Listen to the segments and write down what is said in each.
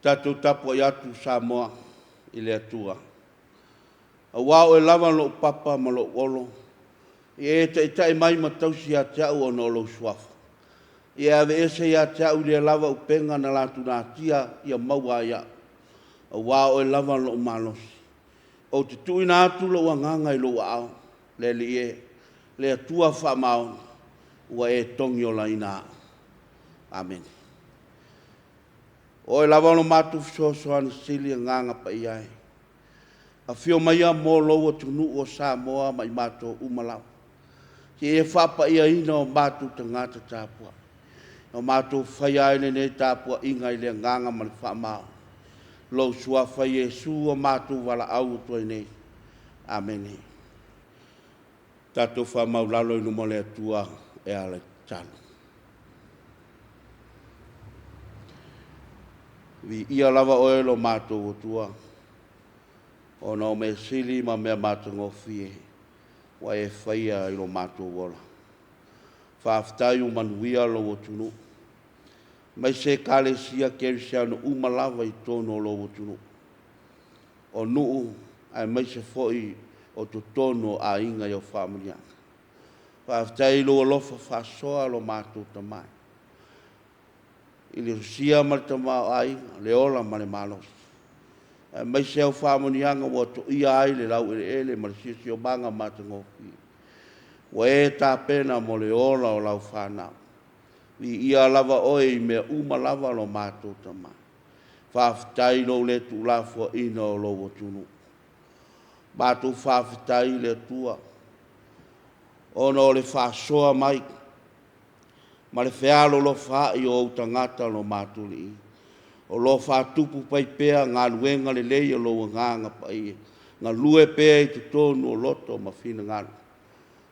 Tatou tapuai atu Samoa i le Atua, aua o Oe lava lou papa ma lou olo, ia e taitai mai ma tausi ia te au ona o Lou Suafa. Ia e aveese ia te au lea lava upega na latou natia ia maua ai au, aua o Oe lava lou malosi. Ou te tuuina atu lou agaga i Lou Aao, le Alii e, le Atua faamaoni, ua e togiolaina au. Amene. O Oe lava lo matou fesoasoani sili, Agaga Paia e. Afio maia mo lou atunuu o Samoa ma i matou uma lava, seia e faapaiaina o matou tagata tapuai, na matou faia ai lenei tapuaiga i le agaga ma le faamaoni. Lou Suafa Iesu ua matou valaau atu ai nei. Amene. Tatou faamaualalo i luma o le Atua e ala i tatalo. Viia lava Oe lo matou Atua, ona o mea sili ma mea matagofie ua e faia i lo matou ola. Faafetai ua manuia lou atunuu, aemaise Ekalesia Kerisiano uma lava i totonu o lou atunuu, o nuu aemaise foi o totonu o aiga i au faamanuiaga. Faafetai i lou alofa faasoa lo matou Tama i le usia ma le tamaoaiga, le ola ma le malosi, aemaise au faamanuiaga ua toia ai le laueleele ma le siosiomaga matagofie ua e tapena mo le ola o lau fanau. Viia lava Oe i mea uma lava lo matou Tama. Faafetai i lou le tuulafoaiina o lou atunuu. Matou faafetai i le Atua ona o le faasoa mai ma le fealolofaai o ou tagata lo matou Alii, o lo o faatupu mai pea galuega lelei a lou Agaga Paia, galue pea i totonu o loto ma finagalo,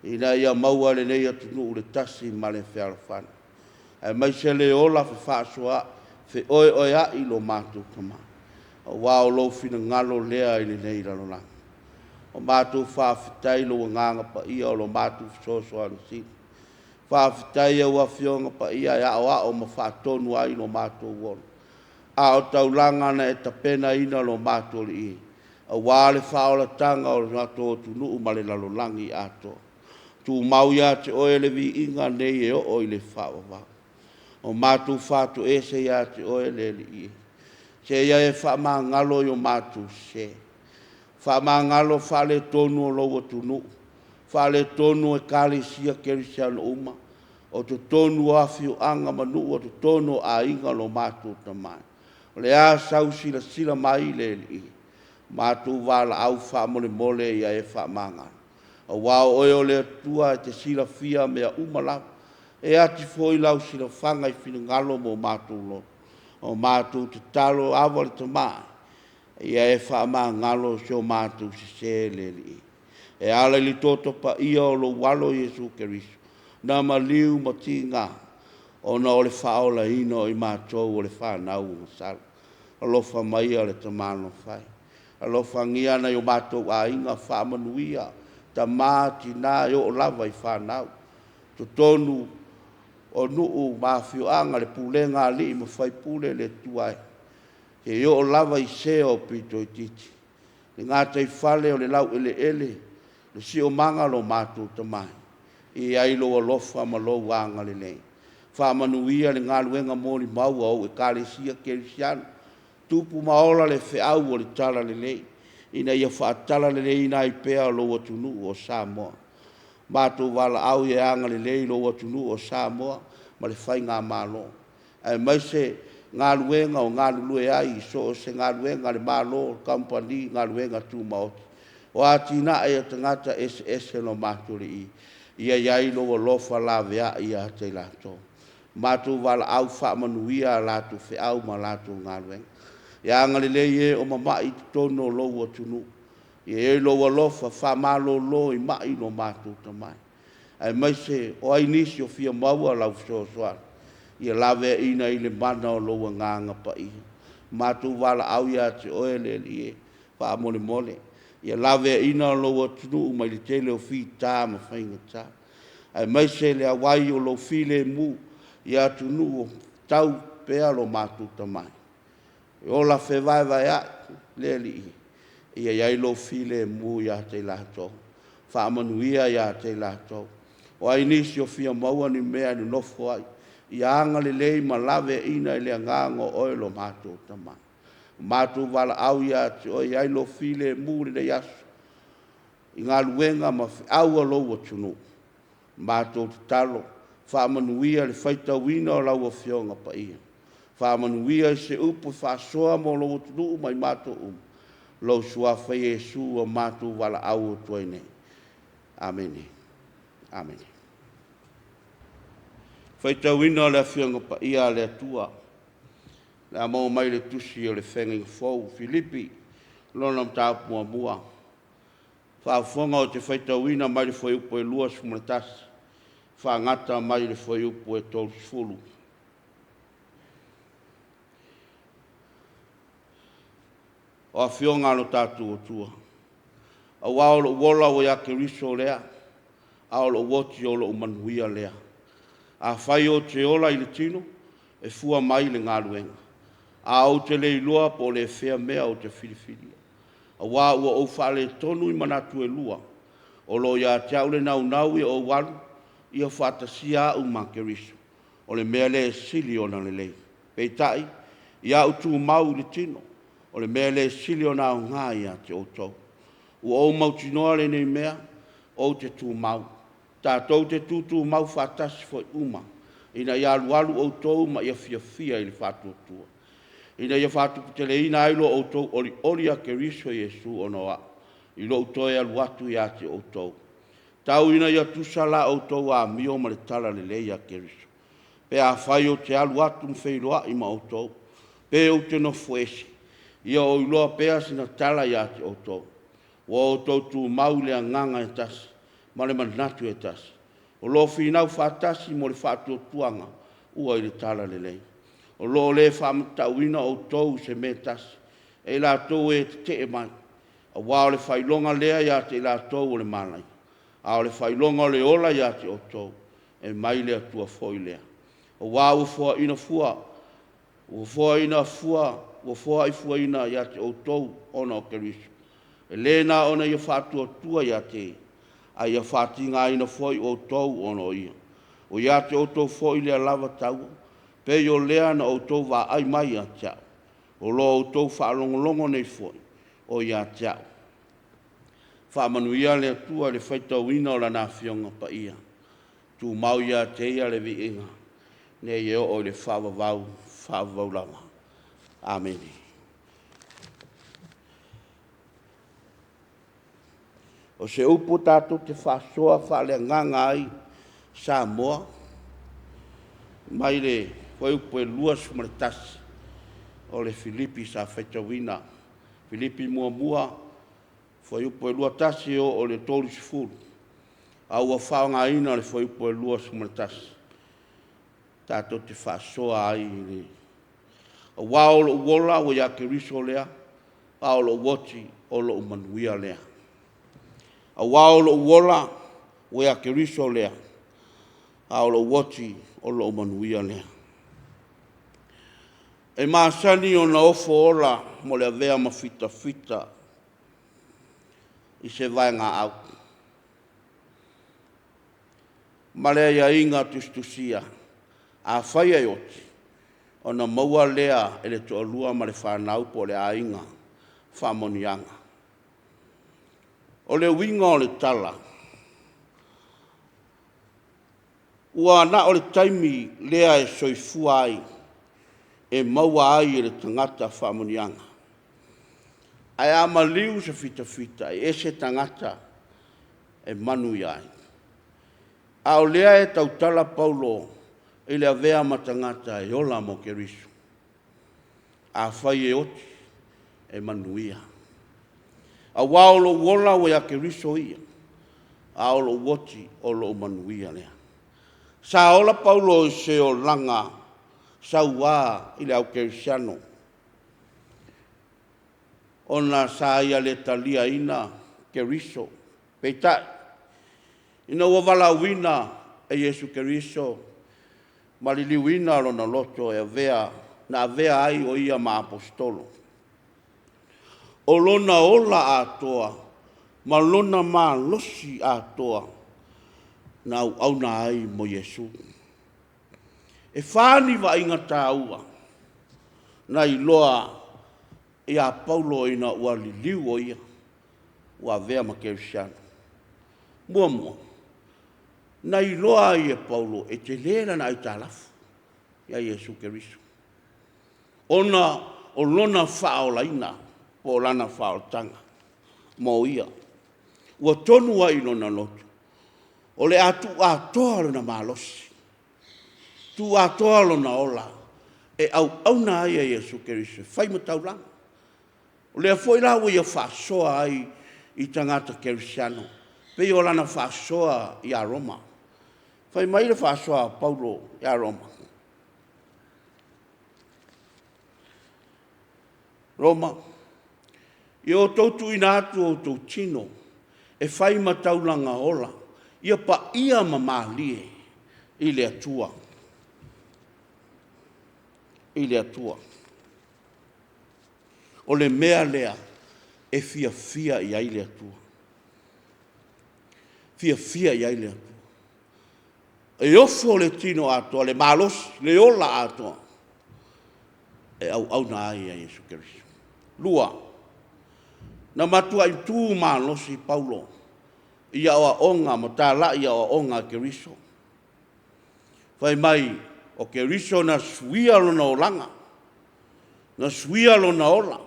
ina ia maua e lenei atunuu le tasi ma le fealofani, aemaise le ola fefaasoaai, feoeoeai lo matou Tama, aua o lou finagalo lea i lenei lalolagi. Ua matou faafetai i lou Agaga Paia o lo matou fesoasoani sili. Faafetai i au Afioga Paia e aoao ma faatonu ai lo matou ola, a o taulaga na e tapenaina lo matou Alii, aua le faaolataga o le matou atunuu ma le lalolagi atoa. Tumau ia te Oe le viiga nei e oo i le faavavau. Ua matou faatoese ia te Oe le Alii e, seia e faamagalo i o matou sese, faamagalo faaletonu o lou atunuu, faaletonu o Ekalesia Kerisiano uma, o totonu o afioaga ma nuu, o totonu o aiga lo matou Tama. O le a sau silasila mai le Alii? Matou valaau faamolemole ia e faamagalo, aua o Oe o le Atua e te silafia mea uma lava. E ati foi lau silafaga i finagalo ma o matou loto. O matou tatalo, Aba le Tama, ia e faamagalo si o matou sese le Alii, e ala i le toto paia o lou Alo Iesu Keriso na maliu ma tiga ona o le faaolaina o i matou o le fanau a Alofa maia le Tama alofa e, alofagia nai o matou aiga, faamanuia tama, tina e oo lava i fanau, totonu o nuu ma afioaga, le pulega a alii ma faipule. Le Atua e, seia oo lava i se aupito itiiti i le gataifale o le laueleele, le siosiomaga lo matou Tama, ia i ai lou alofa ma lou agalelei. Faamanuia le galuega molimau a ou Ekalesia Kerisiano, tupu ma ola le feau o le talalelei ina ia faatalaleleiina ai pea lou atunuu o Samoa. Matou valaau ia e agalelei lou atunuu o Samoa ma le faigamalo, aemaise galuega o galulue ai i so o se galuega a le Malo, kamupani, galuega tumaoti, o atinae a tagata eseese lo matou Alii, ia i ai lou alofa laveai ia te i latou. Matou valaau faamanuia a latou feau ma latou galuega. Ia agalelei e o mamai i totonu o lou atunuu, ia i ai lou alofa faamalolo i mai lo matou Tama, aemaise o ai nisi o fia maua lau fesoasoani, ia laveaiina i le mana o lou Agaga Paia. Matou valaau ia te Oe le Alii e, faamolemole, ia laveaiina lou atunuu mai le tele o fita ma faigata, aemaise le auai o lou filemu i atunuu o tau pea lo matou Tama. E ola fevaevaea'i le Alii, ia i ai lou filemu ia te i latou, faamanuia ia te i latou. O ai nisi o fia maua ni mea e nonofo ai, ia agalelei ma laveaiina i le Agaga o Oe lo matou Tama. Ua matou valaau ia te Oe, ia i ai lou filemu i lenei aso i galuega ma feau a lou atunuu. Matou tatalo, faamanuia le faitauina o lau Afioga Paia, faamanuia i se upu e faasoa mo lou atunuu ma i matou uma, i lou Suafa Iesu ua matou valaau atu ai nei. Amene. Amene. Faitauina o le Afioga Paia a le Atua o le a maua mai le Tusi o le Feagaiga Fou, Filipi lona mataupu muamua. Faafofoga ou te faitauina mai le fuaiupu 21 faagata mai le fuaiupu 30. O Afioga a lo tatou Atua, aua o lou ola ua ia Keriso lea, a o lou oti o lou manuia lea. Afai ou te ola i le tino, e fua mai i le galuega, ae ou te le iloa po o le fea mea ou te filifilia. Aua ua ou faaletonu i manatu e lua, o lo o ia te au le naunau ia ou alu, ia faatasia au ma Keriso, o le mea lea e sili ona lelei. Peitai, ia ou tumau i le tino, o le mea lea e sili ona aoga ia te outou. Ua ou mautinoa lenei mea, ou te tumau, tatou te tutumau faatasi foi uma, ina ia alualu outou ma ia fiafia i le faatuatua, ina ia faatuputeleina ai lo outou olioli ia Keriso Iesu ona o au, i lou toe alu atu ia te outou. Tau ina ia tusa la outou amio ma le talalelei a Keriso. Pe afai ou te alu atu ma feiloai ma outou, pe ou te nofo ese, ia ou iloa pea sina tala ia te outou, ua outou tumau i le agaga e tasi ma le manatu e tasi, o lo o finau faatasi mo le faatuatuaga ua i le talalelei. O lo o le faamatauina outou i se mea e tasi e i latou e tetee mai, aua o le faailoga lea ia te i latou o le malaia, a o le faailoga o le ola ia te outou, e mai le Atua foi lea. Aua ua foai fuaina ia te outou ona o Keriso, e le na ona ia faatuatua ia te Ia, a ia faatigaina foi outou ona o Ia. Ua ia te outou foi lea lava taua, pei o lea na outou vaai mai ia te au, o lo o outou faalogologo nei foi o ia te au. Faamanuia le Atua i le faitauina o Lana Afioga Paia. Tumau ia te Ia le viiga nei e oo i le faavavau, faavavau lava. Amene. O se upu tatou te faasoa faaleagaga ai Samoa, mai le fuaiupu 21 o le Filipi sa faitauina. Filipi 1 fuaiupu 21 e oo i le 30, a ua faaaogaina le fuaiupu 21 tatou te faasoa ai i le aua o lou ola ua ia Keriso lea, a o lou oti, o lou manuia lea. Aua o lou ola ua ia Keriso lea, a o lou oti, o lou manuia lea. E masani ona ofo ola mo le avea ma fitafita i se vaegaau ma le aiaiga tusitusia, afai e oti, ona maua lea e le toalua ma le fanau po o le aiga faamanuiaga. O le uiga o le tala, ua na o le taimi lea e soifua ai e maua ai e le tagata faamanuiaga. Ae a maliu se fitafita, e ese tagata e manuia ai. A o lea e tautala Paulo i le avea ma tagata e ola mo Keriso. Afai e oti, e manuia, aua o lou ola ua ia Keriso ia, a o lou oti, o lou manuia lea. Sa ola Paulo i se olaga saua i le au kerisiano ona sa ia le taliaina Keriso. Peitai, ina ua valaauina e Iesu Keriso ma liliuina lona loto e avea na avea ai o ia ma Aposetolo. O lona ola atoa ma lona malosi atoa na auauna ai mo Iesu. E fa ni vaaiga taua na iloa ia Paulo ina ua liliu o ia ua avea ma kerisiano. Muamua, na iloa ai e Paulo e tele lana aitalafu ia Iesu Keriso, ona o lona faaolaina po o lana faaolataga mo ia. Ua tonu ai i lona loto, o le a tuu atoa lona malosi, tuu atoa lona ola e auauna ai ia Iesu Keriso e fai ma taulaga. O lea foi la ua ia faasoa ai i tagata kerisiano, pei o lana faasoa ia Roma. Fai mai le faasoa a Paulo ia Roma, Roma, ia outou tuuina atu o outou tino e fai ma taulaga ola, ia paia ma malie i le Atua, i le Atua. O le mea lea e fiafia i ai le Atua, fiafia i ai le Atua. E ofo le tino atoa, le malosi, le ola atoa e auauna ai ia Iesu Keriso. Lua, na matuai tu malosi Paulo i aoaoga ma talai aoaoga a Keriso. Fai mai, o Keriso na suia lona olaga, na suia lona ola,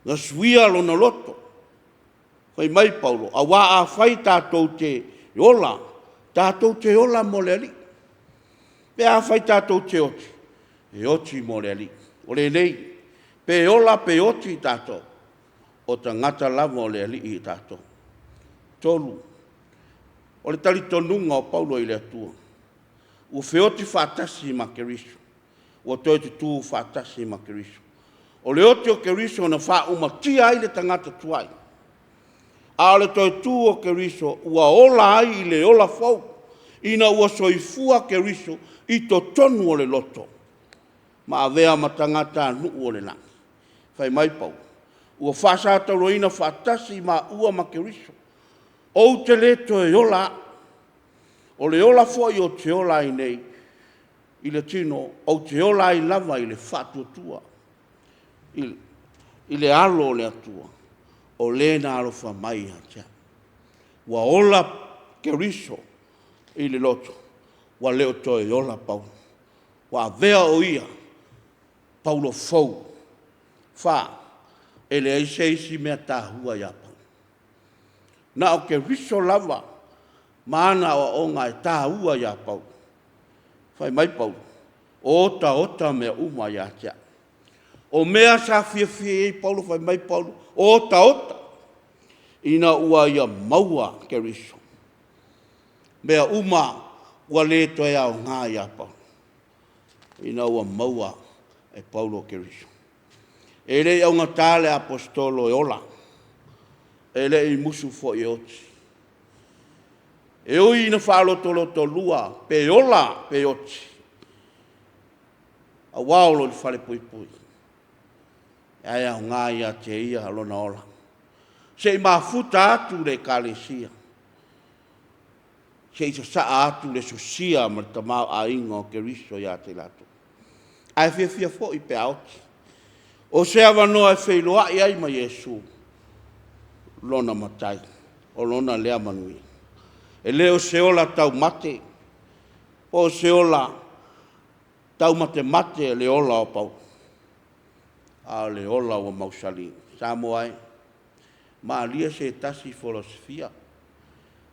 na suia lona loto. Fai mai Paulo, aua afai tatou te ola, tatou te ola mo le Alii. Pe afai tatou te oti, e oti mo le Alii. O lenei, pe ola pe oti tatou, o tagata lava o le Alii tatou. 3. O le talitonuga o Paulo i le Atua, ua feoti faatasi ma Keriso, ua toe tutu faatasi ma Keriso. O le oti o Keriso na faaumatia ai le tagata tuai, a o le toe tu o Keriso ua ola ai i le ola fou, ina ua soifua Keriso i totonu o le loto ma avea ma tagatanuu o le lagi. Fai mai Paulo, ua faasatauaina faatasi maua ma Keriso, ou te le toe ola au, o le ola foi ou te ola ai nei i le tino, ou te ola ai lava i le faatuatua i le Alo o le Atua, o Le na alofa mai ia te au. Ua ola Keriso i le loto, ua le o toe ola Paulo, ua avea o ia Paulo fou. 4. E leai se isi mea taua ia Paulo, na o Keriso lava ma ana aoaoga e taua ia Paulo. Fai mai Paulo, ua otaota mea uma ia te au. O mea sa fiafia i ai Paulo, fai mai Paulo, ua otaota, ina ua ia maua Keriso. Mea uma ua le toe aoga ia Paulo, ina ua maua e Paulo Keriso. E le i augata le Aposetolo e ola, e le i musu foi e oti. E ui ina faalotolotolua pe ola pe oti, aua o lo o i le falepuipui, ae aoga ia te ia lona ola, se i mafuta atu le Ekalesia, se i sasaa atu le sosia ma le tamaoaiga o Keriso ia te i latou, ae fiafia foi pe a oti. O se avanoa e feiloai ai ma Iesu, lona Matai, o lona lea manuia. E le o se ola taumate po o se ola taumatemate le ola o Paulo, a o le ola ua mausali. Samoa e, malie se tasi folosofia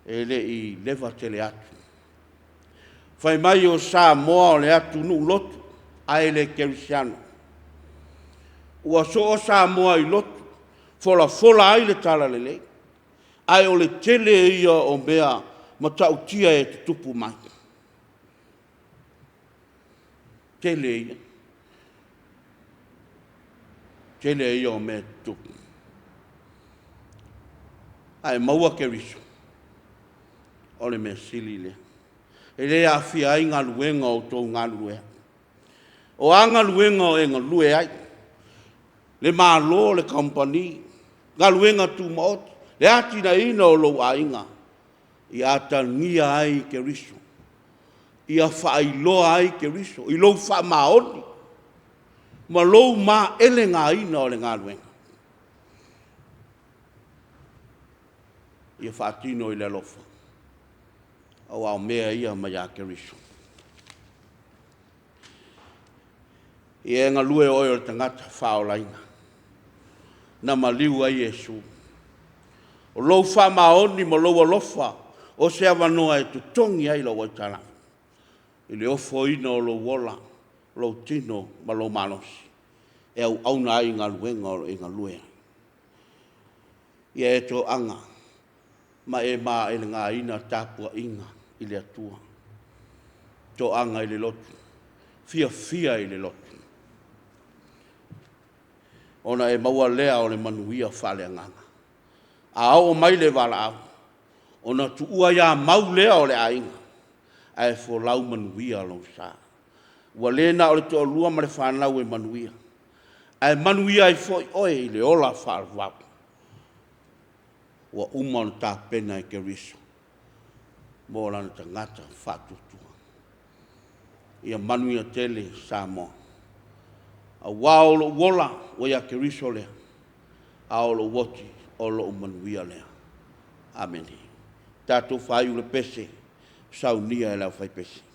e le i leva tele atu. Fai mai o Samoa o le atunuu lotu ae le kerisiano. Ua soo Samoa i lotu, folafola ai le talalelei, ae o le tele ia o mea matautia e tutupu mai, tele ia. Tele ia o mea e tutupu, ae maua Keriso, o le mea sili lea. E le aafia ai galuega o outou galulue ai. O a galuega o e galue ai, le Malo, le kamupani, galuega tumaoti, le atinaeina o lou aiga, ia atagia ai Keriso, ia faailoa ai Keriso i lou faamaoni ma lou maelegaina o le galuega, ia faatino i le alofa, aua o mea ia mai ia Keriso. Ia e galue o oe o le tagata faolaina na maliu ai Iesu. O lou faamaoni ma lou alofa o se avanoa e totogi ai lau aitalafu i le ofoina o lou ola, lou tino ma lou malosi e auauna ai i galuega o lo o e galue ai. Ia e toaga ma e maelegaina tapuaiga i le Atua, toaga i le lotu, fiafia i le lotu, ona e maua lea o le manuia faaleagaga. A oo mai le valaau, ona tuua ya mau lea o le aiga, ae folau manuia lou sa. Ua le na o le toalua ma le fanau e manuia, ae manuia ai foi oe i le ola faavavau ua uma ona tapena e Keriso mo lana tagata faatuatua. Ia manuia tele Samoa. Aua o lou ola ua ia Keriso lea, a o lou oti, o lou manuia lea. Amene. Tatou faaiu le pese, saunia e le aufaipese.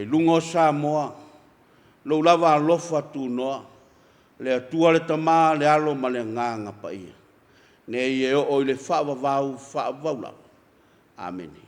luga o Samoa, Lou lava alofa tunoa, le Atua le Tama, le Alo ma le Agaga Paia, nei e oo i le faavavau, faavavau lava. Amene.